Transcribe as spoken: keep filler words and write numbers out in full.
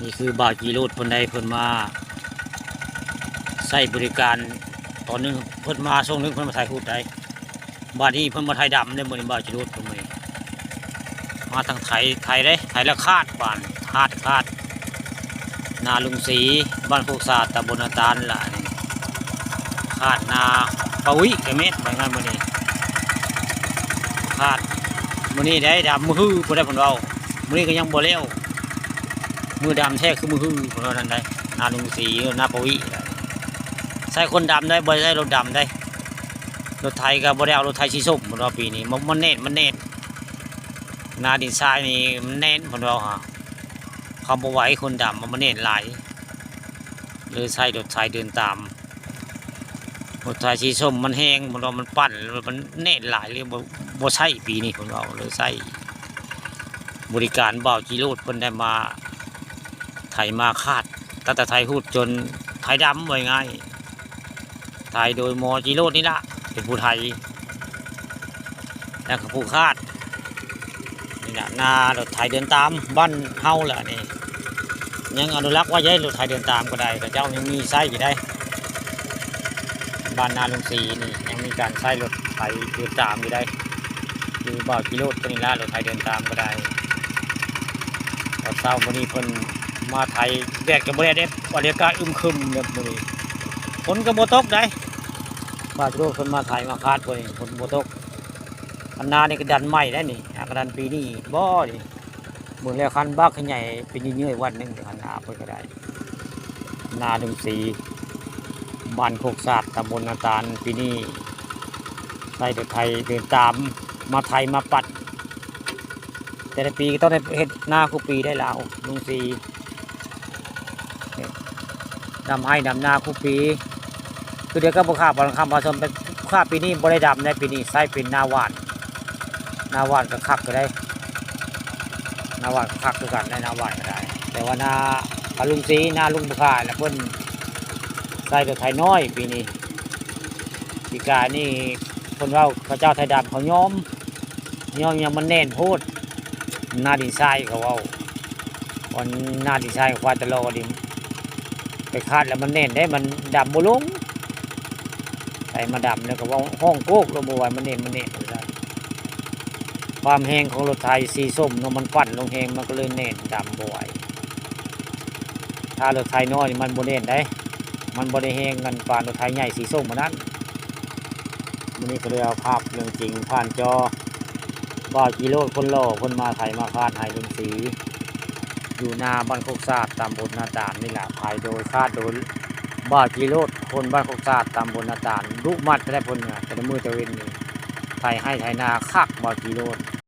นี่คือบ่าวจีโรดเพิ่นได้ เพิ่นมาใช้บริการ ตอนหนึ่งเพิ่นมาช่วงหนึ่งเพิ่นมาไถฮุดได้ บัดนี้เพิ่นมาไถดำเด้อ มื้อนี้บ่าวจีโรดเพิ่นมื้อนี้ มาทางไถ ไถเด้ ไถแล้วคาดบาน คาด คาด นาลุงศรี บ้านโคกสะอาด ตำบลนาตาลล่ะนี่ คาดนาปะวิกะเม็ด ว่าไงมื้อนี้ คาดมื้อนี้ได้ดำ มื้อฮือบ่ได้เพิ่นเว้า มื้อนี้ก็ยังบ่แล้ว มื้อดำแท้คือมื้อฮือเพิ่นว่านั่นได้ นาลุงศรี นาปะวิ ใช้คนดำได้ บ่ได้ใช้รถดำได้ รถไถก็บ่ได้เอารถไถสีส้มเพิ่นว่าปีนี้ มัน มันแน่น มันแน่น นาดินทรายนี่มันแน่นเพิ่นว่าฮะ เขาบ่ไหวคนดำ มันแน่นหลาย เลยใช้รถไถเดินตาม รถไถสีส้มมันแฮง เพิ่นว่ามันปั่น มันแน่นหลายเลย บ่ บ่ใช้ปีนี้เพิ่นว่า เลยใช้บริการบ่าวจีโรดเพิ่นได้มาไถมาคาด ตั้งแต่ไถฮุดจนไถดำ ว่าง่าย ไถโดยหมอจีโรดนี่ล่ะ เป็นผู้ไถ แล้วก็ผู้คาด นี่ล่ะ นารถไถเดินตามบ้านเฮาแหละนี่ ยังอนุรักษ์ไว้ อย่าให้รถไถเดินตามก็ได้ เขาเจ้ายังมีใช้อยู่ได้ บ้านนาลุงศรีนี่ยังมีการใช้รถไถเดินตามอยู่ได้ อยู่บ่าวจีโรดตัวนี้ละ รถไถเดินตามก็ได้ ตอนเช้ามื้อนี้เพิ่นมาไถ แดดก็บ่แดดเด้ บรรยากาศอึมครึมเด้อมื้อนี้ ฝนก็บ่ตกได้ บ่าวจีโรดเพิ่นมาไถมาคาดมื้อนี้ ฝนบ่ตก อันนานี่ก็ดันใหม่ได้นี่ หากดันปีนี้บ่นี่ เบิ่งแล้วคันบักใหญ่เป็นเยื่อยๆ วันหนึ่ง คันนาเพิ่นก็ได้ นาลุงศรี บ้านโคกสะอาด ตำบลนาตาล ปีนี้ใช้รถไถเดินตาม มาไถมาปั่น แต่ละปีก็ต้องได้เฮ็ดนาคู่ปีได้แล้ว ลุงศรี ดำไฮ่ดำนาคู่ปี คือเดี๋ยวก็บ่ขาดบ่อนคำผสม เป็นขาดปีนี้บ่ได้ดำในปีนี้ ใช้เป็นนาหว่าน นาหว่านก็คักก็ได้ นาหว่านก็คักคือกันได้ นาหว่านก็ได้ แต่ว่านาปะลุงศรี นาลุงบุคายแล้วเพิ่นใช้รถไถน้อยปีนี้ ปีกายนี่เพิ่นเว้าเขาเจ้าไถดำเขายอม ยอมยังมันแน่นโพด นาดินทรายเขาเว้า วันนาดินทรายกับควายตะลอดิน ไปคาดแล้วมันแน่นได้ มันดำบ่ลง ไถมาดำแล้วก็ว่าฮ้องโกกลงบ่ไหว มันแน่น มันแน่นว่าซั่น ความแฮงของรถไถสีส้มเนาะ มันปั่นลงแฮง มันก็เลยแน่นดำบ่ไหว ถ้ารถไถน้อยนี่มันบ่แน่นได้ มันบ่ได้แฮงกันปานรถไถใหญ่สีส้มปานนั้น มื้อนี้ก็เลยเอาภาพเรื่องจริงผ่านจอ บ่าวจีโรดคนหล่อเพิ่นมาไถมาคาดไฮ่ลุงศรี อยู่นาบ้านโคกสะอาด ตำบลนาตาลนี่ล่ะ ไถโดยคาดโดยบ่าวจีโรด คนบ้านโคกสะอาด ตำบลนาตาล ดุมัดแท้เพิ่นน่ะ แต่ละมื้อแต่เว็นนี่ ไถไฮ่ไถนาคักบ่าวจีโรด